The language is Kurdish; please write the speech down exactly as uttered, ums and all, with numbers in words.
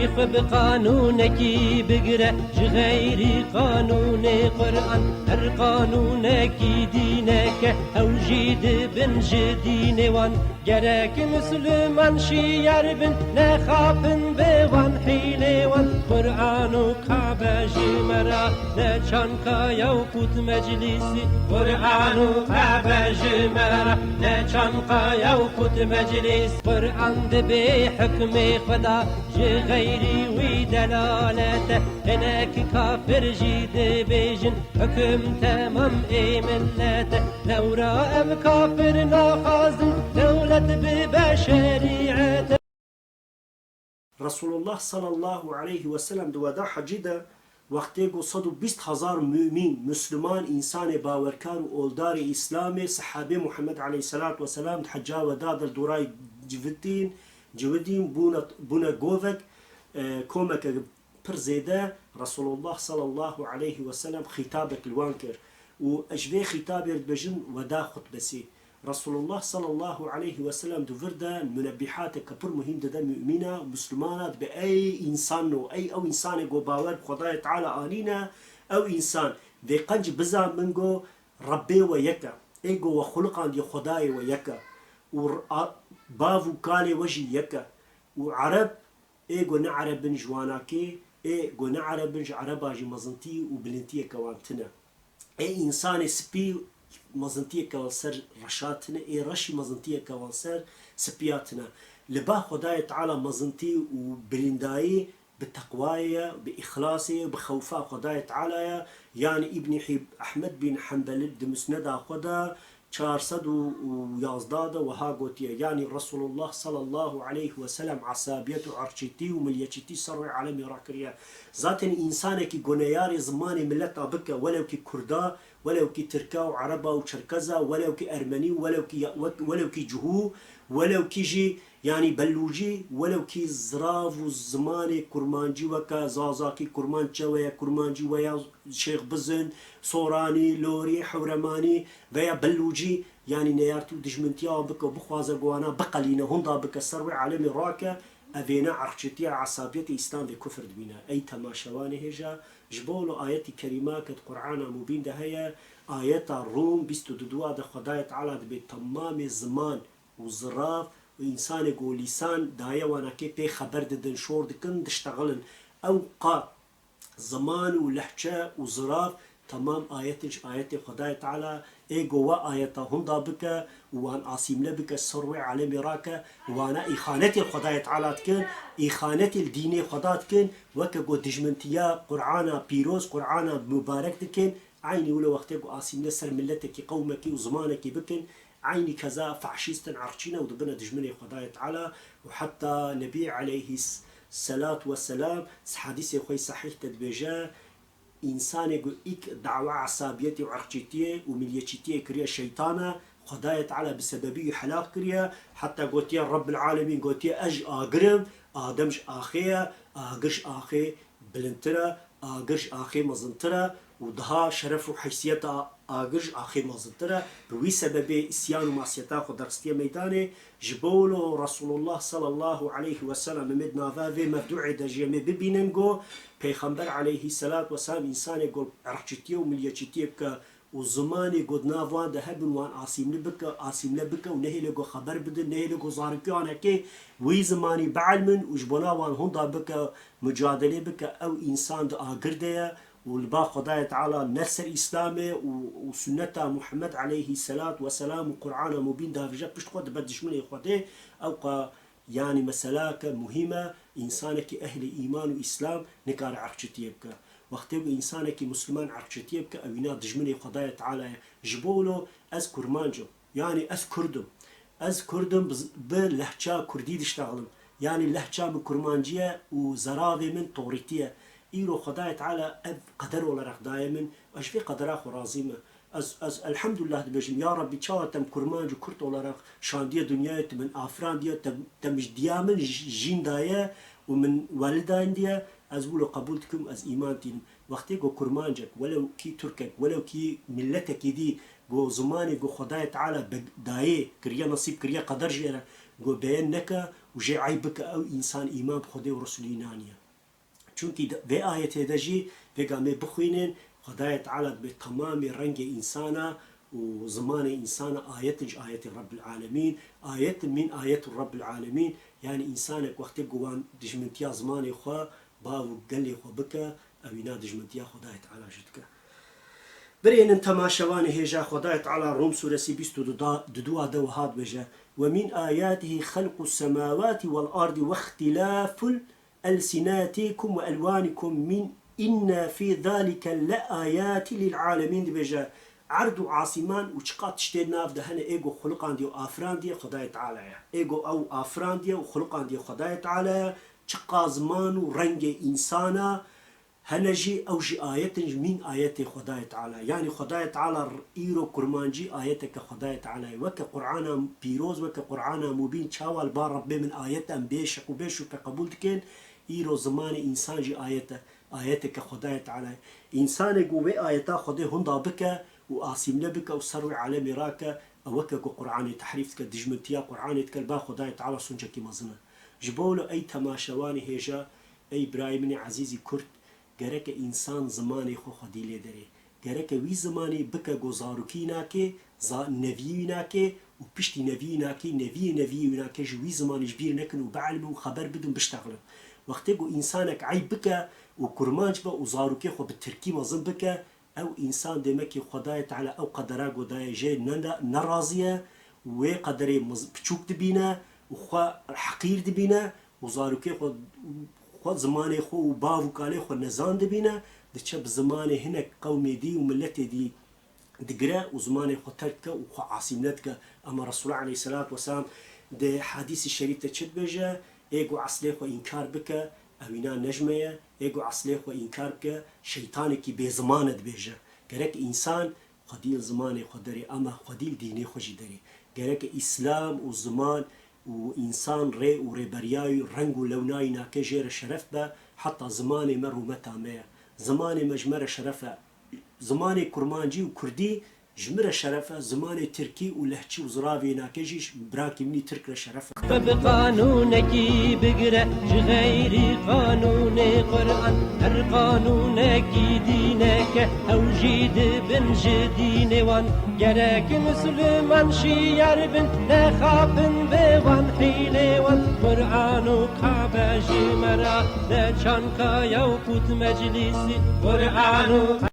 Xwe bi qanûnekî bigire, ji xeyrî qanûnê Quran, her qanûnekî dîneke, ew jî dibin ji dînê wan. Gerek Misliman şiyar bin, nexapin bi wan hîlê wan. Quran û Kabe ji me re ne çanka ye û qût meclîsî. Quran û Kabe ji me re ne çanka ye û qût meclîs. Quran dibe hukmê Xweda, ji xeyrî wî delalete. Hinek kafir jî dibêjin, hukum temam ê millete. Lewra ev kafir naxwazin, dewlet bibe şerîete. Resulullah sallallahu aleyhi ve sellem di weda hecî de, wextê ku sed û bîst hezar mumîn, Müslüman, însanê bawerkar û oldarê Îslamê, sehabê Muhammed aleyhisselatu vesselam di heca weda de li dorayê cividîn, cividîn bûne, bûne govek, e, komeke pir zêde. Resulullah sallallahu aleyhi ve sellem xîtabek li wan kir û ji vê xîtabê re dibêjin weda xutbesî. Resulullah sallallahu aleyhi ve sellem di vir de munebbihateke pir muhîm dide mumîna, Muslimana, dibe ey însan no, ey ew însanê ku bawer bi Xwedayê Teala anîne, ew însan vê qenc bizan min ku Rebbê we yek e, ê ku we xuliqandiye Xwedayê we yek e û r-, a-, bav û kalê we jî yek e û Ereb ê ku ne Ereb in ji wana kê, ê ku ne Ereb in ji Ereba jî mezintî û bilintiyeke wan tune. Ê însanê spî mezintiyeke wan ser reşa tune, ê reşî mezintiyeke wan ser spiya tune. Li ba Xwedayê Teala mezintî û bilindayî bi teqwayê ye, bi îxlasê ye, bi xewfa Xwedayê Teala ye. Yanî Îbnî Hîb-, Ehmed bin Henbel di Musneda xwe de çar sed û yazdeh de wiha gotiye, yanî Resulullah sallallahu aleyhi ve sellem esabiyet û irqçîtî û miliyetçîtî ser rûyê alemê rakiriye. Zaten însanekî goneyarê zimanê mileta bike, welew kî Kurda, welew kî Tirka û Ereba û Çerkeza, welew kî Ermenî, welew kî ya-, wek-, welew kî Cihû, welew kî jî, yanî Bellûcî, welew kî zirav û zimanê Kurmancî weke Zazakî, Kurmanc çewe ye, Kurmancî we ya Şêx Bizin, Soranî, Lorî, Hewremanî veya Bellûcî, yanî neyartî û dijmintiya wan bike û bixwaze ku wana biqelîne, hunda bike, ser wê alemê rake, evêne irqçîtiya, esabiyetê Îslam vê kufr dibîne. Ey temaşevanê hêja, ji bo wilo ayetî kerîma ke di Qur'ana Mubîn de heye, ayeta Rûm bîst û du de Xwedayê Teala dibê temamê ziman û zirav û însanê ku lîsan daye wana kê pê xeber didin, şor dikin, diştexilin. Ew qa ziman û lehçe û zirav temam ayetin ji ayetê Xwedayê Teala ê ku we ayeta hunda bike û wan asîmle bike, ser wê alemê rake, wana îxanetê Xwedayê Teala dikin, îxanetê li dînê Xweda dikin, weke ku dijmintiya Qur'ana pîroz, Qur'ana mubarek dikin, eynî wilo wextê ku asîmle ser miletekî, qewmekî û zimanekî bikin, eynî keza faşîst in, irqçî ne û dibine dijminê Xwedayê Teala û heta Nebî aleyhis-, selat ve selam, s-, hedîsê xwe yê sehîh de dibêje, însanê ku îk dawa esabiyetê û irqçîtiyê û miliyetçîtiyê kiriye şeytan e, Xwedayê Teala bi sebebî wî helak kiriye, heta gotiye Rebbil Alemîn gotiye, ez ji agir im, Adem ji axê ye, agir ji axê bilindtir e, agir ji axê mezintir e û daha şeref û heysiyeta agir ji axê mezintir e. Bi wî sebebê îsyan û masiyeta xwe derxstiye meydanê. Ji bo wilo Resulullah sallallahu aleyhi ve sellem, em ê di nava vê mevduê de jî em ê bibînin ku Pêxember aleyhisselat vesselam însanê ku irqçîtiyê û miliyetçîtiyê bike û zimanê ku di nav wan de hebin wan asîmli bike, asîmle bike û nehêle ku xeber bidin, nehêle ku zarokê wan eke wî zimanî bielmin û ji bona wan hunda bike, mucadelê bike, ew însan di agir de ye û li ba Xwedayê Teala ne li ser Îslamê û, û sunneta Muhammed aleyhî selat we selam û Qur'ana mubîn davêje pişt xwe dibe dijminê Xwedê, ew qa Yanî meselake muhîm e, însanekî ehlê îman û îslam nikare irqçîtiyê bike. Wextê ku însanekî musliman irqçîtiyê bike, ew îna dijminê Xwedayê Teala ye. Ji bo wilo ez kurmanc im, yanî ez kurd im. Ez kurd im, bi, bi lehça kurdî diştexlim. Yanî lehça min kurmancî ye û zeravê min torîtî ye. Îro Xwedayê Teala ev qeder olarak daye min, ez ji vê qedera xwe razî me. Ez, ez elhamdulillah dibêjim, ya Rabbî, çawa te min kurmanc û kurd olarak şandiye dinyayê, tu min afirandiye, te, te min ji diya min j-, jîn daye û min welidandiye, ez wilo qebûl dikim, ez îman tînim. Wextê ku kurmancek, welew kî tirkek, welew kî miletekî dî, ku zimanê ku Xwedayê Teala be-, dayê, kiriye nesîb, kiriye qeder jê re, Go beyen neke û jê eyb bike ew însan îman bi Xwedê û Resulî naniye. Çunkî di vê ayetê de jî vêga me bixwînin, Xwedayê Teala dibê temamê rengê însana û zimanê însana ayet in ji ayetê Rebbil Alemîn, ayet in mîn ayetu Rebbil Alemîn, yanî însanek wextê ku wan dijmintiya zimanê xwe, bav û gelê xwe bike, ewîna dijmintiya Xwedayê Teala jî dike. Birênin temaşevanê hêja Xwedayê Teala Rum sûresî bîst û du da, duduwa de wiha dibêje, "Ve min ayatihi xelqu semawati vel ardi ve ihtilaful elsinatikum ve elwanikum min inne fi zalike le ayati lil alemîn," dibêje, erd û asîman û çiqa tiştê nav de hene ê go xuliqandiye û afirandiye Xwedayê Teala ye. Ê go ew afirandiye û xuliqandiye Xwedayê Teala ye, çiqa ziman û rengê însana, hene jî ew jî ayet in ji mîn ayetê Xwedayê Teala. Yanî Xwedayê Teala r-, îro kurmancî ayeteke Xwedayê Teala ye. Weke Qur'ana pîroz, weke Qur'ana mubîn, çawa li ba Rebbê min ayet em bê şek û bê şûbe qebûl dikin, îro zimanê însan jî ayet e. Ayeteke Xwedayê Teala ye. Însanê ku vê ayeta Xwedê hunda bike û asîmle bike û ser wê alemê rake, ew weke ku Qur'anê tehrîf dike, dijmintiya Qur'anê dike, li ba Xwedayê Teala sûncekî mezin e. Ji bo wilo ey temaşevanê hêja, ey birayê min ê ezîzî Kurd, gereke însan zimanê xwe xwedî lê derê. Gereke wî zimanî bike go zarokî wî nake, za-, neviyê wî nake û piştî neviyê wî nake, neviyê neviyê wî nake ji wî zimanî ji bîr nekin û bielmin û xeber bidin, biştexilin. Wextê ku însanek eyb bike û kurmanc be û zarokê xwe bi tirkî mezin bike, ew însan demekî Xwedayê Teala ew qedera ku daye jê ne, ne razî ye û wê qederê miz-, piçûk dibîne û xwe heqîr dibîne û zarokê xwe, xwe zimanê xwe û bav û kalê xwe nezan dibîne, diçe bi zimanê hinek qewmê dî û miletê dî digire û zimanê xwe terk dike û xwe asîmle dike. Ama Resulullah aleyhisselatu vesselam di hadîsî şerîf de çi dibêje? Ê ku eslê xwe înkar bike, ewîna ne ji me ye. Ê ku eslê xwe înkar bike, şeytanekî bêziman e dibêje. Gerek însan xwedî li zimanê xwe derê, ama xwedî li dînê xwe jî derê. Gerek îslam û ziman û însan rê û rêberiya wî, reng û lewna wî nake jê re şeref be, heta zimanê me rûmeta me ye. Zimanê me ji me re şeref e. Zimanê kurmancî û kurdî ji min re şeref e, zimanê tirkî û lehçî û ziravê nake jî ji birakî min î tirk re şeref e. Xwe bi qanûnekî bigire ji xeyrî qanûnê Quran. Her qanûnekî dîneke ew jî dibin ji dînê wan. Gerek misliman şiyar bin, nexapin bi wan hîlê wan. Quran û Kabe ji me re ne çanka ye û qut meclîsî. Quran û